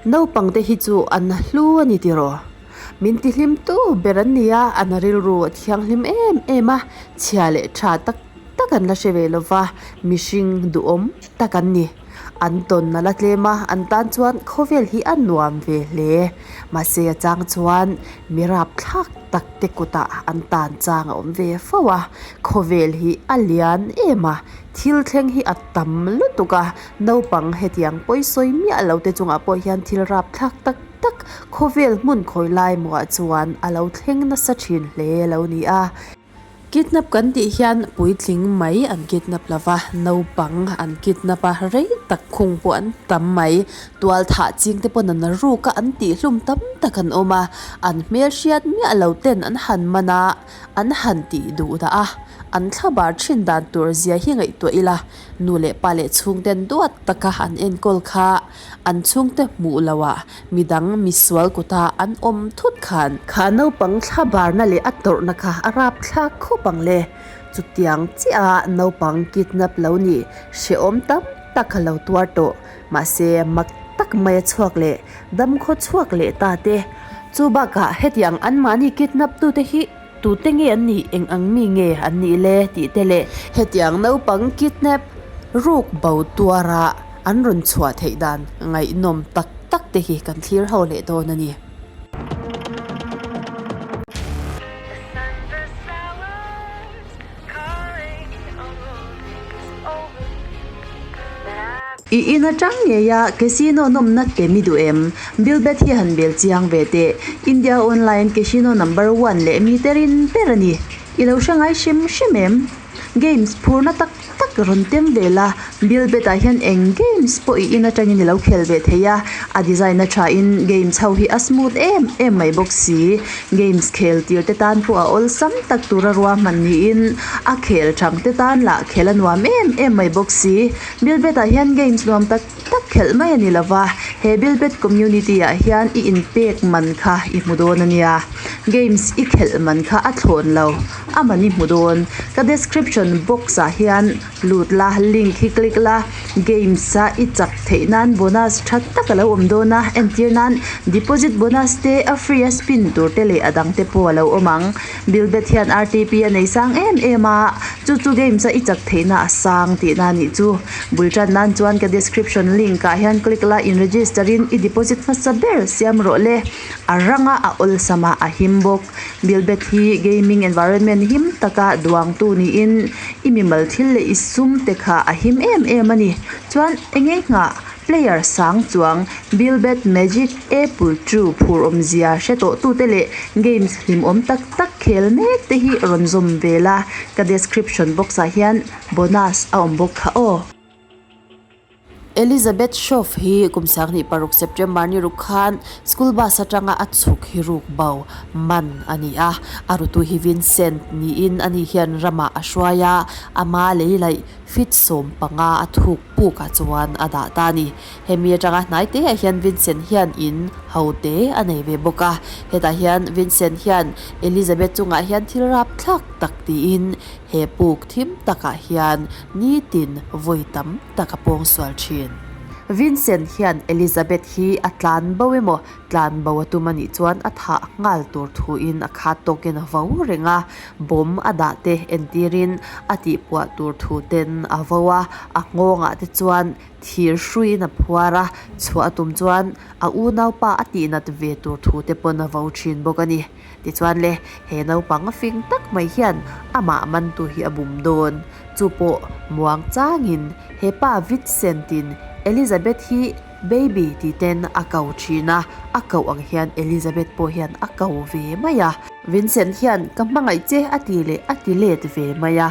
Naupangte hi chu an hlu a ni tiraw? Min tihlimtu ber an ni a, an rilru a thianghlim em em a, chhia leh tha tak tak an la hre ve lo va, mihring duhawm tak an ni. An tawn a la tlem a, an tan chuan khawvel hi a nuam ve hle. Mahse a chang chuan mi rapthlak tak te kutah an tan chang a awm ve fo a, khawvel hi a lian em a, thil thleng hi a tam lutuk a, naupang hetiang pawisawi miah lo te chungah pawh hian thil rapthlak tak tak khawvel hmun khawi lai mawah chuan a lo thleng nasa thin hle a lo ni a. Kidnap kan tih hian puitling mai an kidnap lo va, naupang an kidnap a, rei tak khung pawh an tam mai. Tual thah ching te pawn an ruk a, an tihhlum tam tak an awm a, an hmel hriat miah lo ten an han man a, an han tih duh dah a, an thlabar thin dan tur zia hi ngaihtuah ila, nu leh pa leh chhungten duat taka an enkawl kha An chhungte hmuh loah midang misual kuta an awm thut khan. Kha naupang thlabarna leh a tawrhna kha a rapthlak khawp ang le. Chutiang chiah a naupang kidnap lo nih hrehawm tam tak a lo tuar tawh. Mahse mak tak mai a chhuak leh damkhaw chhuak leh ta te. Chu bakah hetiang anmahni kidnap tute hi tute nge an nih, eng ang mi nge an nih le tih te leh hetiang naupang kidnap ruk bo tuara an rawn chhuah theih dan ngaihnawm tak tak te hi kan thlir ho leh dawn a ni. I in atang ngei a casino nawmna tem i duh em? Bilbet hi han bel chiang ve teh. India online casino number one leh mi te rin ber a ni. I lo hre ngai hrim hrim em? Games phurna tak tak rawn tem ve la, Bilbet ah hian eng games pawh i in atangin i lo khel ve thei a, a design a tha in games ho hi a smooth em em mai bawk si. Games khel tir te tan pawh a awlsam tak tura ruahman niin a khel thang te tan lah khel a nuam em em mai bawk si. Bilbet ah hian games nuam tak tak khelh mai a ni lo va, he Bilbet community ah hian i inpek man kha i hmu dawn a nia. Games i khelh man kha a thlawn lo, a man i hmu dawn. Ka description box ah hian lut la, link hi click la, games a i chak theih nan bonus tha tak a lo awm dawn a, entir nan deposit bonus te, a free a spin tur te leh a dang te pawh a lo awm ang. Bilbet hian RTP a nei sang em em a, chu chu games a i chak theihna a sang tihna a nih chu. Bul tan nan chuan ka description link ah hian click la in register in i deposit hmasa ber siam rawh le. A ranga a awlsam a a him bawk. Bilbet hi gaming environment him taka duangtu niin i mimal thil leh i sum te kha a him em em a ni. Chuan enge nghah? Player sang chuang Bilbet Magic Apple True phur awmzia hre tawh tute leh games hlimawm tak tak khel mek te hi rawn zawm ve la, ka description box ah hian bonus a awm bawk kha aw. Elizabeth Shoaf hi kum 26 September ni ruk khan school bus atanga a chhuk hi ruk bo man a ni a, a rutu hi Vincent niin ani hian ramah a hruai a, ama lei laih Feet 15 a thuk puk ah chuan a dah ta a ni. Hemi atanga hnai te ah hian Vincent hian in ho te a nei ve bawk a. Hetah hian Vincent hian Elizabeth chungah hian thil rapthlak tak tiin he puk thim takah hian nitin vawi tam tak a pawngsual thin. Vincent hian Elizabeth hi a tlan bo emaw Tlan bo a tum a nih chuan a thah nghal tur thuin a khat tawkin a vo reng a, bomb a dah te entirin a tihpuah tur thu ten a vo a, a nghawngah te chuan thir hruiin a phuar a, chhuah a tum chuan a unaupa a tihnat ve tur thu te pawn a vo thin bawk a ni. Tichuan le, he naupang fing tak mai hian amah mantu hi a bum dawn. Chu pawh muang changin hepa Vincent-in Elizabeth hi Baby tih ten a ko thin a, a koh ang hian Elizabeth pawh hian a ko ve mai a. Vincent hian ka hmangaih che a ti leh a ti let ve mai a.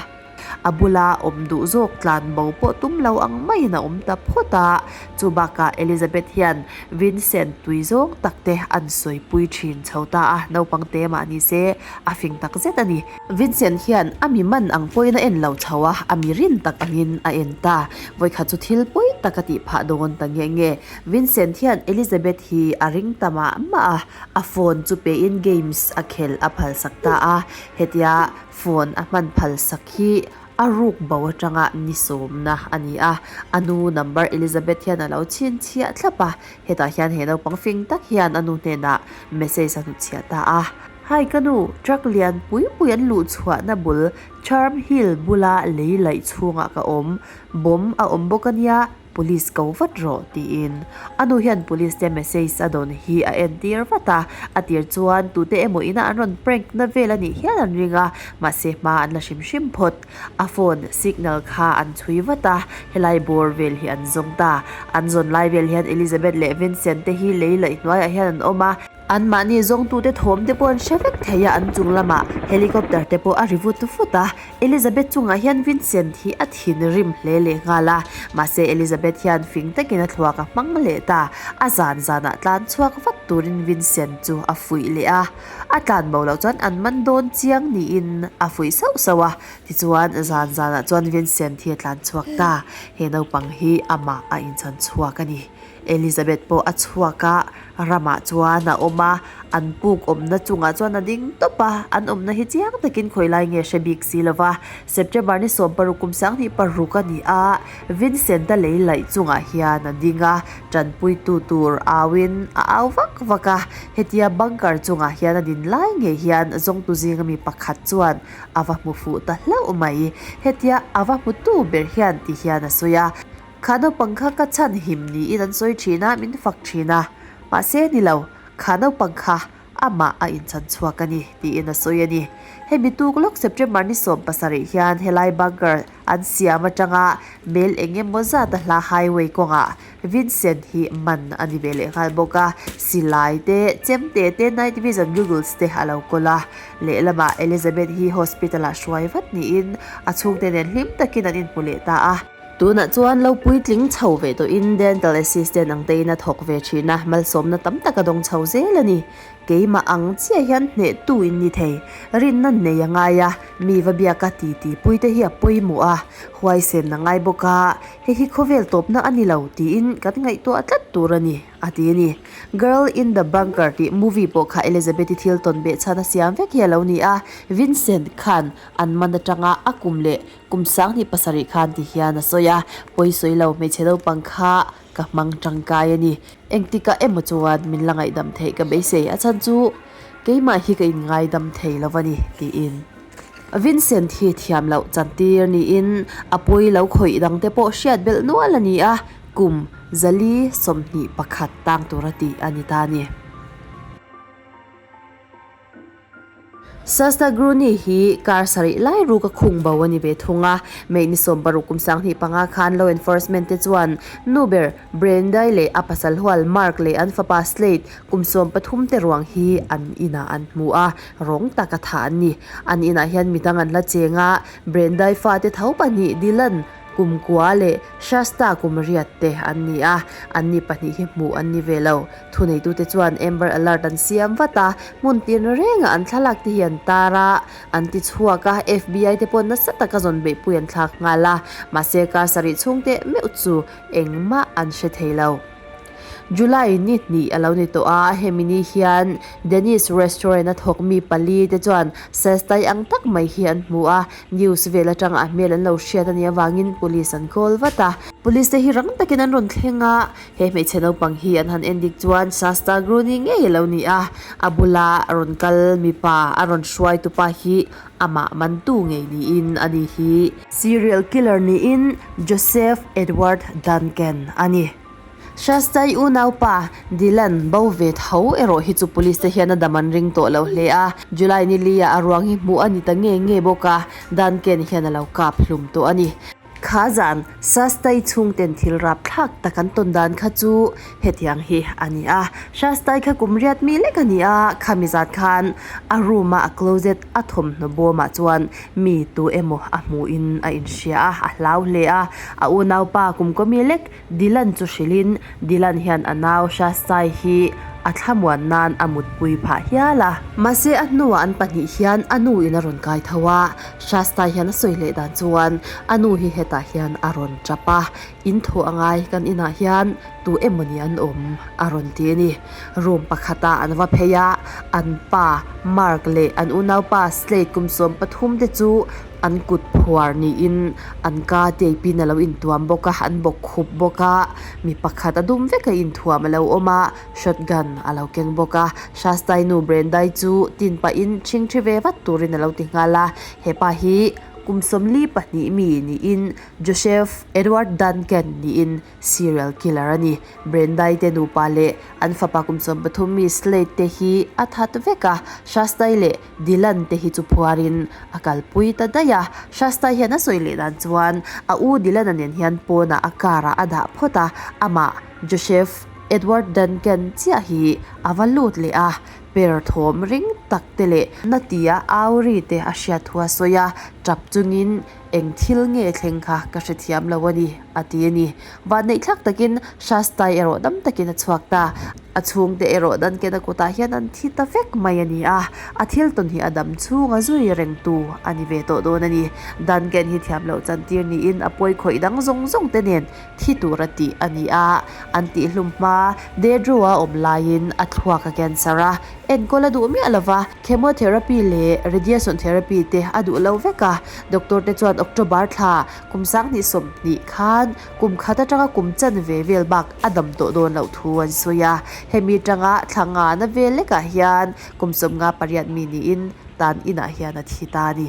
A bula awm duh zawk tlan bo pawh tum lo ang maiin a awm ta phawt a. Chu bakah Elizabeth hian Vincent tui zawng tak te an sawipui thin chho ta a, naupang te mah ni se a fing tak zet a ni. Vincent hian a mi man ang pawhin a en lo chho a, a mi rin tak angin a en ta. Vawikhat chu thil pawi tak a tih phah dawn ta nge nge. Vincent hian Elizabeth hi a ring ta mah mah a, a phone chu pein games a khel a phalsak ta a. Hetia phone a hman phalsak hi A ruk bo atanga ni sawmna a ni a, a nu number Elizabeth hian a lo chhinchhiah thlap a, hetah hian he naupang fing tak hian a nu hnenah message a hnutchhiah ta a. Hi ka nu, truck lian pui pui an luh chhuahna bul Charm Hill bula lei laih chhungah ka awm, bomb a awm bawk a nia, Police ko vat rawh tiin a nu hian police te message a dawn hi a entir vat a, a tir chuan tute emaw ina an rawn prank na vel a nih hial an ring a, mahse hma an la hrim hrim phawt. A phone signal kha an chhui vat a, helai bawr vel hi an zawng ta. An zawn lai vel hian Elizabeth leh Vincent te hi lei laih hnuaiah hian an awm a, Anmahni zawngtute thawm te pawh an hre vek thei a, an chung lamah helicopter te pawh a ri vut vut a. Elizabeth chungah hian Vincent hi a thinrim hle leh nghal a, mahse Elizabeth hian fing takin a thluak a hmang leh ta. A zan zanah tlan chhuak vat turin Vincent chu a fuih leh a, a tlan bo loh chuan an man dawn chiang niin a fuih sauh sauh a. Tichuan zan zanah chuan Vincent hi a tlan chhuak ta, he naupang hi amah a inchan chhuak a ni. Elizabeth pawh a chhuak a, ramah chuan a awm a, an puk awmna chungah chuan a ding tawp a, an awmna hi chiang takin khawi lai nge hre bik si lo va. September ni 16 kum 2006 a ni a, Vincent-a lei laih chungah hian a ding a, tanpuitu tur auin a au vak vak a, hetia bunker chungah hian a din lai ngei hian zawngtu zinga mi pakhat chuan a va hmu fuh ta hlauh mai. Hetia a va hmutu ber hian ti hian a sawi a. Kha naupang kha ka chhan him niin an sawi thin a, min fak thin a. Mahse ni lo, kha naupang kha amah a inchan chhuak a ni, tiin a sawi a ni. Hemi tuk lawk September ni 17 hian helai bunker an siam atanga mel eng emaw zat a hla highway kawngah Vincent hi man a ni ve leh nghal bawk a, silai te, chemte te, night vision googles te a lo kawl a. Lehlamah Elizabeth hi hospital ah hruai vat niin a chhungte nen hlim takin an inhmu leh ta a. Tunah chuan lo puitling chho ve tawhin dental assistant ang tein a thawk ve thin a, malsawmna tam tak a dawng chho zel a ni. Keimah ang chiah hian hnehtu in ni thei. Rinna nei a ngai a, mi va biaka titi puite hi a pawimawh a, huaisen a ngai bawk a, hei hi khawvel tawpna a ni lo tiin kan ngaihtuah tlat tur a ni, a ti a ni. Girl in the Bunker tih movie pawh kha Elizabeth-i thil tawn beh chhan a siam vek hi a lo ni a, Vincent khan an man atanga a kum leh Kum 2007 khan ti hian a sawi a, pawi sawi lo hmeichhe naupang kha ka hmang tangkai a ni. Engtikah emaw chuan min la ngaihdam theih ka beisei a chhan chu keimah hi ka inngaidam thei lo a ni tiin. Vincent hi thiam loh chantir niin a pawi lo khawih dangte pawh hriat belh nual a ni a, kum 421 tang tura tih a ni ta a ni. Sasta Gruni hi kar sarih lai ruk a khung bo a ni ve thung a. May ni 16 kum 2005 khan law enforcement te chuan nu ber Brendai leh a pasal hual Mark leh an fapa Slade kum 13 te ruang hi an inah an hmu a, rawng taka thah an ni. An inah hian midang an la cheng a, Brendai fate tho pahnih Dylan, Kum kua leh Shasta kum riat te an ni a, anni pahnih hi hmuh an ni ve lo. Thuneitute chuan Amber Alert an siam vat a, hmun tin rengah an thlalak te hi an tar a, an ti chhuak a, FBI te pawh nasa taka zawn beihpui an thlak nghal a, mahse kar sarih chhung teh meuh chu engmah an hre thei lo. July ni hnih a lo ni tawh a, hemi ni hian Denny's restaurant a thawk mi pali te chuan Sestai ang tak mai hi an hmu a, news vel atanga a hmel an lo hriat a nih avangin police an call vat a. Police te hi rang takin an rawn thleng a, he hmeichhe naupang hi an han endik chuan Shasta Gruni ngei a lo ni a, a bula rawn kal mipa a rawn hruai tupa hi amah mantu ngei niin a ni hi. Serial killer niin Joseph Edward Duncan a ni. Shastai unaupa Dylan bo ve tho erawh hi chu police te hian a dam an ring tawh lo hle a, July ni li ah a ruang hi hmuh a ni ta nge nge bawk a, Duncan hian a lo kap hlum tawh a ni. Kha zan Shastai chhungten thil rap thlak tak an tawn dan kha chu hetiang hi a ni a, Shastai kha kum riat mi lek a ni a, khami zat khan a room a a closet a thawmhnaw bawmah chuan mi tu emaw a hmuhin a inhria a, a hlau hle a, a unaupa kum kaw mi lek Dylan chu hrilhin Dylan hian a nau Shastai hi a thlamuan nan a mutpui phah hial a. Mahse a hnuah an pahnih hian a nu in a rawn kai tho a, Shastai hian a sawi leh dan chuan a nu hi hetah hian a rawn tap a, in thaw a ngai kan inah hian tu emawni an awm a rawn ti a ni. Room pakhatah an va phei a, an pa Mark leh an unaupa Slade kum 13 te chu. An kut phuar niin an ka tape in alo intuam bawk a an bawk khup bawk a mi pakhat a dum vek a inthuam alo awm a shotgun alo keng bawk a Shastai nu Brendai chu tin pahin ṭhingṭhi ve vat turin alo ti nghal a hepa hi kum 42 mi niin Joseph Edward Duncan niin serial killer a ni. Brendai te nupa leh an fapa kum 13 mi Slade te hi a that vek a Shastai leh Dylan te hi chu phuarin a kalpui ta daih a, Shastai hian a sawi leh dan chuan a u Dylan-a nen hian pawnah a car ah a dah phawt a, amah Joseph Edward Duncan chiah hi a va lut leh a, per thawm ring tak te leh na tia au ri te a hriat thu a sawi a, tap chungin eng thil nge thleng kha ka hrethiam lo a ni a ti a ni. Vanneih thlak takin Shastai erawh dam takin a chhuak ta. A chhungte erawh Duncan-a kutah hian an thi ta vek mai a ni a, a thil tawn hi a dam chhunga zui rengtu a ni ve tawh dawn a ni. Duncan hi thiam loh chantir niin a pawi khawih dang zawng zawng te nen thi tura tih a ni a, an tihhlum hma Dedro-a awm laiin a thluak a cancer a, enkawl a duh miah lo va, chemotherapy leh radiation therapy te a duh lo vek a, doctor te chuan October thla kum 2020 khan Kum khat atanga kum chanve vel bak a dam tawh dawn loh thu an sawi a, hemi atanga thla ngana vel lekah hian kum 58 mi niin tan inah hian a thi ta a ni.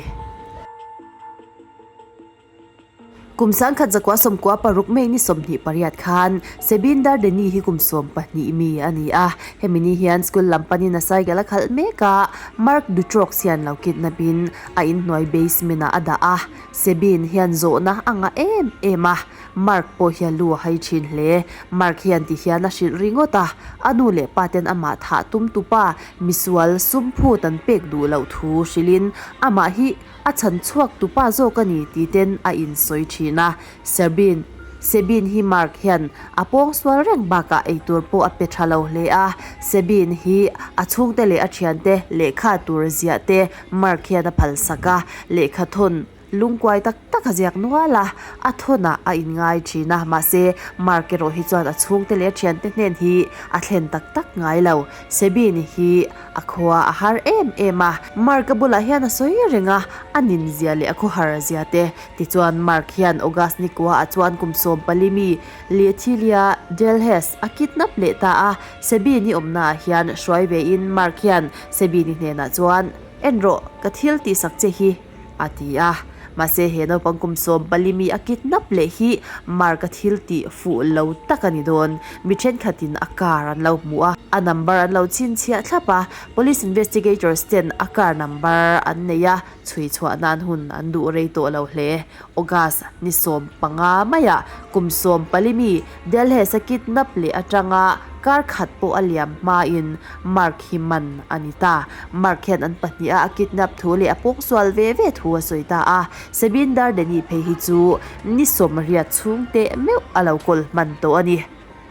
Kum 1996 May ni 28 khan Sebin Dardeni hi kum 12 mi a ni a, hemi ni hian school lam panin a cycle a khalh mek a, Mark Dutroux hian lo kidnap in a inhnuai basement ah a dah a. Sebin hian zawhna a ngah em em a, Mark pawh hian lu a hai thin hle. Mark hian ti hian a hrilh ringawt a, a nu leh pa ten amah thah tum tupa misual sum phut an pek duh loh thu hrilhin amah hi a chhan chhuak tupa zawk a ni ti ten a insawi thin a. Sebin Sebin hi Mark hian a pawng sual reng bakah eitur pawh a pe tha lo hle a. Sebin hi a chhungte leh a thiante lehkha tur ziah te Mark hian a phalsak a, lehkha thawn lungkuai tak tak a ziak nual a, a thawnah a inngai thin a, mahse Mark erawh hi chuan a chhungte leh a thiante hnen hi a thlen tak tak ngai lo. Sabine hi a khua a har em em a, Mark a bulah hian a sawi reng a, a ninzia leh a khawhar zia te. Tichuan Mark hian August nikua ah chuan kum 14 mi Lethilia Delhes a kidnap leh ta a, Sabine i awmna ah hian hruai ve in Mark hian Sabine-i hnenah chuan, En rawh, ka thil tihsak che hi, a ti a. Mahse, he naupang kum 14 mi a kidnap leh hi Mark-a thil tih fuh lo tak a ni dawn. Mi thenkhatin a car an lo hmu a, a number an lo chhinchhiah thlap a. Police investigators ten a car number an nei a, chhui chhuah nan hun an duh rei tawh lo hle. August ni 15 maiah kum 14 mi Delhes-a kidnap leh atanga kar khat pawh a liam hmain Mark hi man a ni ta. Mark hian an pahniha a kidnap thu leh a pawngsual ve ve thu a sawi ta a. Sabine Dardani phei hi chu ni 80 chhung teh meuh a lo kawl hman tawh a ni.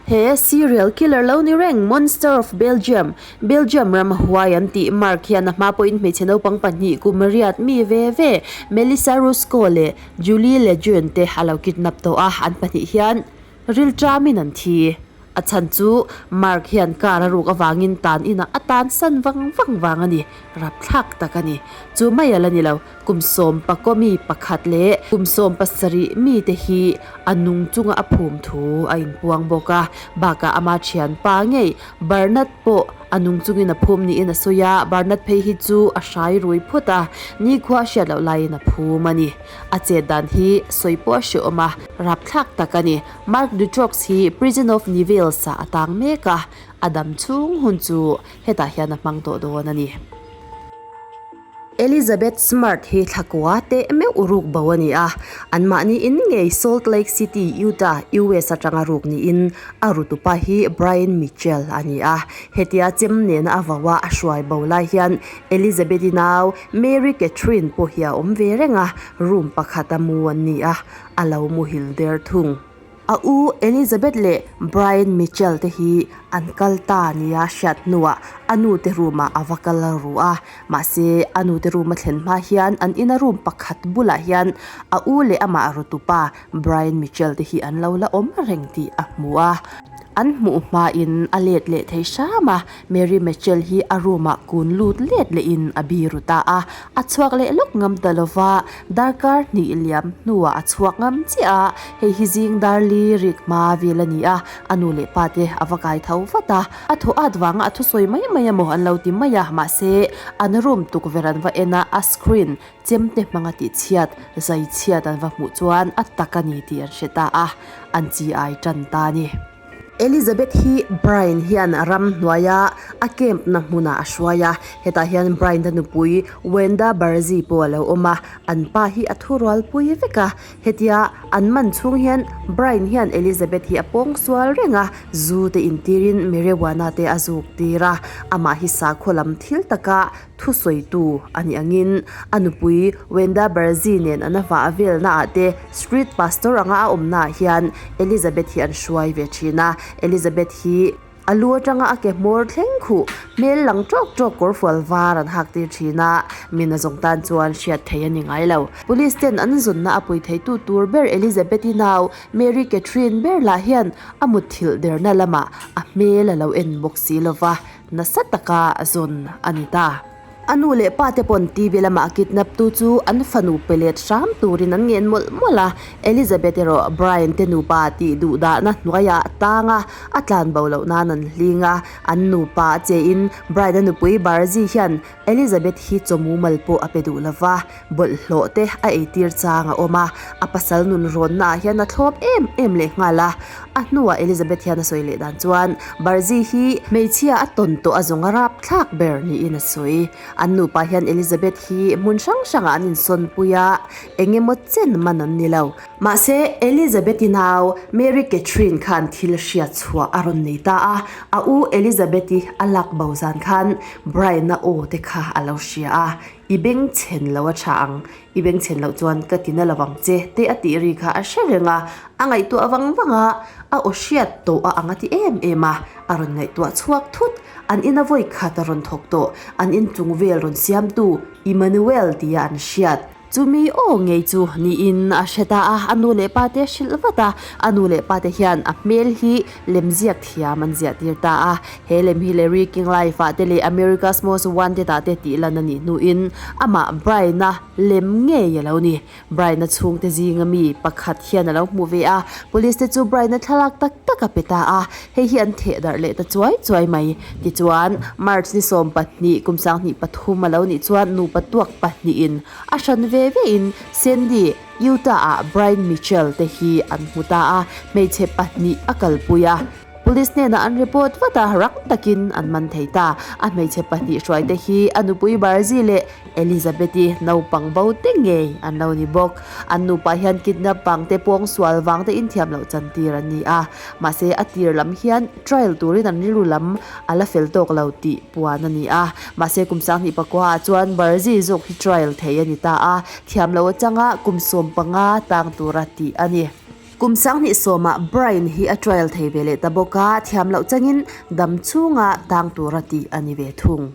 He serial killer lo ni reng Monster of Belgium, Belgium ram huai an tih Mark hian a hma pawhin hmeichhe naupang pahnih kum riat mi ve ve Melissa Rusco leh Julie Lejeune te a lo kidnap tawh a, an pahnih hian rilṭamin an thi. A chhan chu Mark hian car a ruk avangin tan inah a tan san vang vang vang a ni, rapthlak tak a ni. Chu mai a la ni lo, kum sawm pakaw mi pakhat leh kum 17 mi te hi a nung chunga a phum thu a inpuang bawk a, bakah ama thianpa ngei Bernard pawh a nung chungin a phum niin a sawi a, Bernard phei hi chu a hrai rui phut a, nikhua a hriat loh laiin a phum a ni. A chet dan hi sawi pawh a hrehawm a, rapthlak tak a ni. Mark Dutroux hi Prison of Nivelles ah a tang mek a, a dam chhung hun chu hetah hian a hmang tawh dawn a ni. Elizabeth Smart hi thlakua teh meuh ruk bo a ni a, anmahni in ngei Salt Lake City, Utah, US atanga ruk niin a rutupa hi Brian Mitchell a ni a. Hetia chem nena a vau a, a hruai bo lai hian Elizabeth-i nau Mary Catherine pawh hi a awm ve reng a, room pakhata mu an ni a, a lo muhil der thung. A u Elizabeth leh Brian Mitchell te hi an kal ta nia hriat hnuah a nu te room ah a va kal ru a, mahse a nu te room a thlen hma hian an ina room pakhat bulah hian a u leh amah rutupa Brian Mitchell te hi an lo la awm reng tih a hmu a. An hmuh hmain a let leh thei hram a, Mary Mitchell hi a room ah kun lut let lehin a biru ta a, a chhuak leh lawk ngam ta lova, darkar hnih liam hnuah a chhuak ngam chiah a, hei hi zing dar li rik hma vel a ni a, a nu leh pa te a va kai tho vat a, a thaw at vanga a thusawi mai mai emaw an lo ti mai a, mahse an room tukverh an va en a, a screen chemte hmanga tihchhiat, zaichhiat an va hmuh chuan a tak a ni tih an hre ta a, an chi ai tan ta a ni. Elizabeth hi Brian hian ram hnuaia a camp na hmunah a hruai a, hetah hian Brian-a nupui Wenda Barzee pawh a lo awm a, an pa hi a thurual pui vek a, hetia an man chhung hian Brian hian Elizabeth hi a pawng sual reng a, zu te intirin marijuana te a zuk tir a, amah hi sakhaw lam thil taka Thusawitu a nih angin a nupui Wenda Barzee nen an avah velnaah te street pastor anga a awmnaah hian Elizabeth hi an hruai ve thin a. Elizabeth hi a lu atanga a ke hmawr thleng khuh hmel lang tawk tawk kawr fual var an hak tir thin a, mina zawng tan chuan hriat theih a ni ngai lo. Police ten an zunna a pui theitu tur ber Elizabeth-i nau Mary Catherine ber lah hian a mutthilh derna lamah a hmel a lo en bawk si lova. Nasa taka zawn a ni ta. A nu leh pa te pawn TV lama a kidnap tu chu an fanu pe let hram turin an ngen mawlh mawlh a, Elizabeth erawh Brian te nupa tih duh dahna hnuaiah a tang a, a tlan bo loh nan an hling a, an nupa a che in Brian a nupui Barzi hian Elizabeth hi chaw mumal pawh a pe duh lova, bawlhhlawh te a eitir chang a awm a, a pasal nun rawnna ah hian a thlawp em em leh nghal a. A hnuah Elizabeth hian a sawi leh dan chuan Barzi hi hmeichhia a tawn tawh a zawng a rap thlak ber niin a sawi. An nupa hian Elizabeth hi hmun hrang hrangah an insawnpui a, eng emaw chen man an ni lo. Mahse, Elizabeth-i nau Mary Catherine khan thil hriat chhuah a rawn nei ta a, a u Elizabeth-i a lak bo zan khan Brian-a aw te kha a lo hria a, I bengchhen lo a tha ang, i bengchhen loh chuan ka ti na lo vang che te a tih ri kha a hre reng a, a ngaihtuah vang vang a, a aw hriat tawh a ang a ti em em a, a rawn ngaihtuah chhuak thut, an ina vawi khat a rawn thawk tawh, an inchung vel rawn siamtu Emmanuel tia an hriat. Chumi aw ngei chu niin a hre ta a, a nu leh pa te hrilh vat a, a nu leh pa te hian a hmel hi lemziak thiam an ziah tir ta a, he lem hi Larry King Live ah te leh America's Most Wanted ah te tih lan a nih hnuin amah Brian-a lem ngei a lo ni. Brian-a chhungte zinga mi pakhat hian a lo hmuh ve a, police te chu Brian-a thlalak tak tak a pe ta a, hei hi an theh darh leh ta chuai chuai mai. Tichuan, March ni 12 kum 2003 a lo nih chuan nupa tuak pahnihin a hran ve vein Sandy, Utah-ah Brian Mitchell te hi an hmu ta a, hmeichhe pahnih a kalpui a. Police hnenah an report vat a, rang takin an man thei ta. A hmeichhe pahnih hruaite hi a nupui Barzi leh Elizabeth-i naupang bo te ngei an lo ni bawk. An nupa hian kidnap vang te, pawngsual vang te inthiam loh chantir an ni a. Mahse, a tir lam hian trial turin an rilru lam a la fel tawk lo tih puan a ni a. Mahse, kum 2009 ah chuan Barzi zawk hi trial thei a ni ta a, thiam loh atanga kum 15 tang tura tih a ni. Kum 2010 ah Brian hi a trial thei ve leh ta bawk a, thiam loh changin dam chhunga tang tura tih a ni ve thung.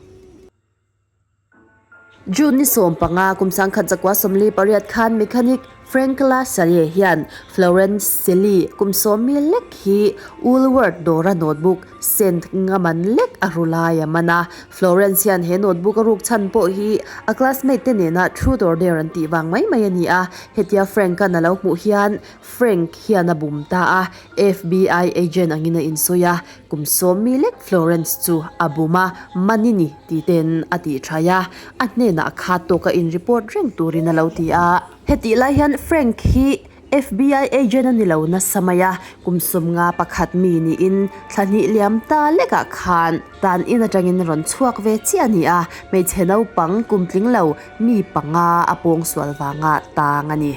June ni 15 kum 1948 khan mechanic Frank La Salle hian Florence Selly kum 10,000 lek hi Woolworth dawra notebook cent nga man lek a ru lai a man a. Florence hian he notebook a ruk chhan pawh hi a classmate te nena truth or dare an tih vang mai mai a ni a. Hetia Frank-a'n a lo hmuh hian Frank hian a bum ta a, FBI agent angin a insawi a, kum 10,000 lek Florence chu a bum a, money ni ti ten a tih thaih a, a hnenah kha tawka in report reng turin a lo ti a. Hetih lai hian Frank hi FBI agent a ni lo nasa mai a, kum 51 mi niin thla hnih liam ta lekah khan tan in atangin rawn chhuak ve chiah a ni a, hmeichhe naupang kum tling lo mi panga a pawngsual vanga tang a ni.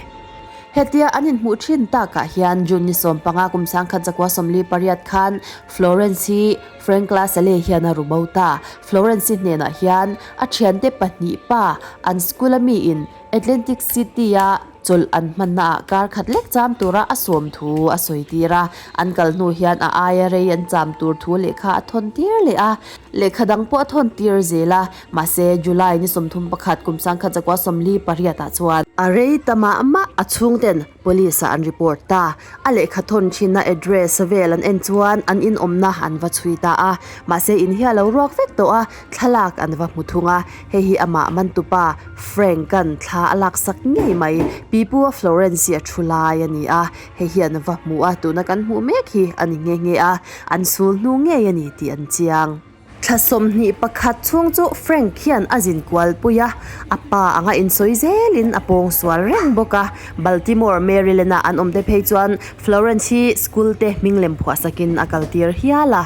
Hetia an inhmuh thin takah hian June ni 15 kum 1948 khan Florence hi Frank La Salle hian a ru bo ta. Florence-i hnenah hian a thiante pahnih pa an school-a miin Atlantic City-a chawlh an hmannaah kar khat lek cham tura a sawm thu a sawi tir a. An kal hnu hian a aia rei an cham tur thu lehkha a thawn tir leh a, lehkha dang pawh a thawn tir zel a. Mahse, July ni 31 kum 1948 ah chuan a rei ta mah mah a chhungten. Police ah an report ta. A lehkha thawn thinna address vel an en chuan an inawmna an va chhui ta a. Mahse in hi a lo ruak vek tawh a, thlalak an va hmu thung a. Hei hi amah mantupa Frank-a'n thla a laksak ngei mai. Pipu a Florence hi a thu lai a ni a, hei hi an va hmu a, tuna kan hmuh mek hi a ni nghe nghe a, an sul hnu ngei a ni tih an chiang. Thla 21 chhung chu Frank hian a zin kual pui a, a pa anga insawi zelin a pawng sual reng bawk a. Baltimore, Maryland-a an awm te phei chuan Florence hi school te hming lem phuah sakin a kaltir hial a.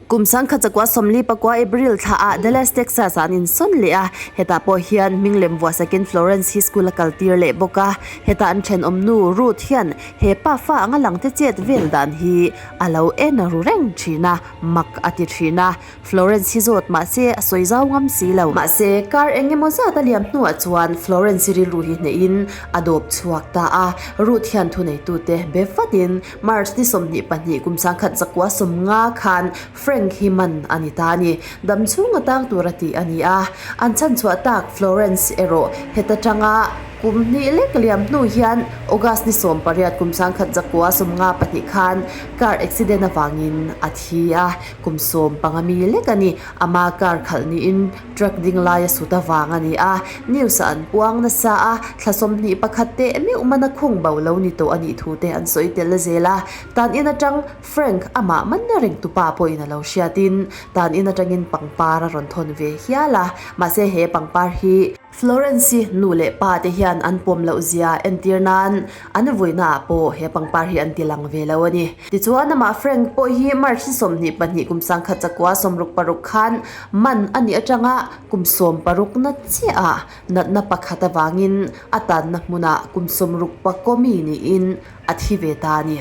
Kum 1944 April thla ah Dallas, Texas ah an insawn leh a, hetah pawh hian hming lem vuah sakin Florence hi school a kaltir leh bawk a. Heta an thenawm nu Ruth hian he pa fa anga langte chet vel dan hi a lo en ru reng thin a, mak a ti thin a. Florence hi zawt mahse a sawi zau ngam si lo. Mahse, kar eng emaw zat a liam hnuah chuan Florence hi rilru hi hnehin a dawp chhuak ta a. Ruth hian thuneitute be vatin March ni 22 kum 1990 khan Frank hi man a ni ta a ni. Dam chhung a tang tur a tih a ni a. An chhanchhuah tak Florence erawh heta tanga kum hnih lek liam hnu hian August ni 18 kum 1992 khan car accident avangin a thi a. Kum 15 mi lek a ni. Ama car khalh niin truck ding laia sut avang a ni a. News ah an puang nasa a, thla 21 teh meuh mana khung bo lo ni tawh a nih thu te an sawi tel zel a. Tan in atang Frank amah manna reng tupa pawhin a lo hriatin tan in atangin pangpar a rawn thawn ve hial a. Mahse he pangpar hi. Florence-i nu leh pa te hian an pawm loh zia entir nan an vuina ah pawh he pangpar hi an ti lang ve lo a ni. Tichuan amah Frank pawh hi March ni 22 kum 1966 khan man a nih atanga kum 60 na chiah ah natna pakhat avangin a tanna hmunah kum 60 pakawmi niin a thi ve ta a ni.